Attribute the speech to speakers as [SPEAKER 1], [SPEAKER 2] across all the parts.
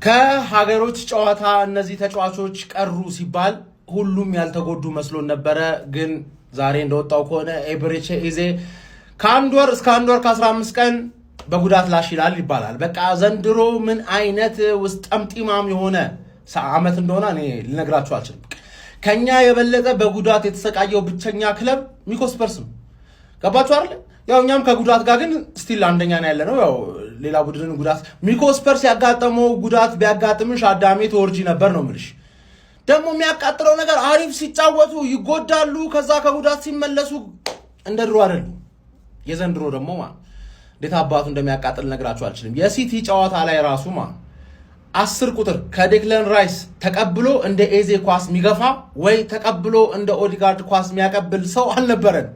[SPEAKER 1] ከሀገሮች ጨዋታ እነዚህ ተጫዋቾች ቀሩ ሲባል ሁሉም ያልተጎዱ መስሎን ነበረ። ግን ዛሬ እንደወጣው ከሆነ ኤብሬቼ ኤዜ ከአንድ ወር እስከ አንድ ወር ከ15 ቀን በጉዳት ላሽ ይላል ይባላል። በቃ ዘንድሮ ምን አይነት ውስጥ ጠምጢማም የሆነ ዓመት እንደሆነ እኔ ልነግራችሁ አልችልም። ከኛ የበለጠ በጉዳት የተሰቃየው ብቸኛ ክለብ ሚኮ ስፐርስ ነው። ገባችሁ አይደለ? ያው እኛም ከጉዳት ጋር ግን still አንደኛ ነው ያለ ነው። ያው ሌላ ቡድንን ጉዳት ሚኮ ስፐርስ ያጋጠመው ጉዳት ቢያጋጥምሽ አዳሜ ተወርጂ ነበር ነው የምልሽ። ደግሞ የሚያቃጥለው ነገር አሪፍ ሲጫወቱ ይጎዳሉ። ከዛ ከጉዳት ሲመለሱ እንደ ድሮ አይደሉም። የዘንድሮ ደግሞ እንዴት አባቱ እንደሚያቃጥል ነግራችሁ አልችልም። የሲቲ ጨዋታ ላይ ራሱ 10 ቁጥር ከዴክለን ራይስ ተቀብሎ እንደ ኤዜ ኳስ የሚገፋ ወይ ተቀብሎ እንደ ኦዲጋርድ ኳስ የሚያቀብል ሰው አልነበረን።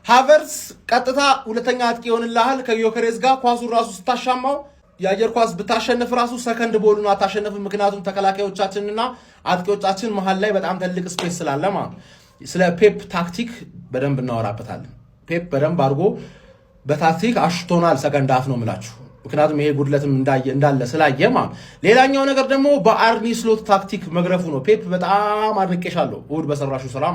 [SPEAKER 1] ሃቨርስ ቀጥታ ሁለተኛ አጥቂ ይሆንልሃል ከዮከሬዝ ጋር። ኳሱን ራሱ ስታሻማው የአየር ኳስ ብታሸንፍ ራሱ second ball ኡን አታሸንፍም። ምክንያቱም ተከላካዮቻችንና አጥቂዎቻችን መሀል ላይ በጣም ትልቅ space ስላለ ማለት። ስለ ፔፕ ታክቲክ በደንብ እናወራበታለን። ፔፕ በደንብ አድርጎ በታክቲክ አሽቶናል። Second half ነው የምላችሁ። ምክንያቱም ይሄ ጉድለትም እንዳለ ስላየ ማለት። ሌላኛው ነገር ደግሞ በአርኒ ስሎት ታክቲክ መግረፉ ነው። ፔፕ በጣም አድንቄሻለሁ። እሑድ በሰራሹ ስራ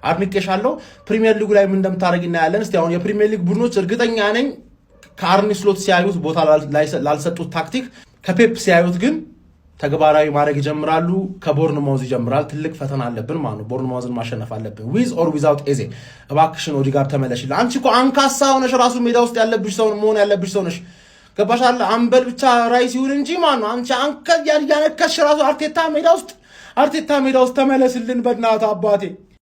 [SPEAKER 1] አድንቄሻለሁ። ፕሪሚየር ሊጉ ላይ ምን እንደምታደርግ እናያለን። እስቲ አሁን የፕሪሚየር ሊግ ቡድኖች እርግጠኛ ነኝ ከአርኒ ስሎት ሲያዩት ቦታ ላልሰጡት ታክቲክ ከፔፕ ሲያዩት ግን ተግባራዊ ማድረግ ይጀምራሉ። ከቦርንማውዝ ይጀምራል። ትልቅ ፈተና አለብን ማለት ነው። ቦርንማውዝን ማሸነፍ አለብን። With or without ኤዜ። እባክሽን ኦዲጋርድ ተመለሽልን። አንቺ እኮ አንካሳ ሆነሽ ራሱ ሜዳ ውስጥ ያለብሽ ሰው መሆን ያለብሽ ሰው ነሽ። ገባሻል? አምበል ብቻ ራይስ ይሁን እንጂ ማለት ነው። አንቺ አንከ ያነከሽ ራሱ አርቴታ ሜዳ ውስጥ፣ አርቴታ ሜዳ ውስጥ ተመለስልን በእናትህ አባቴ።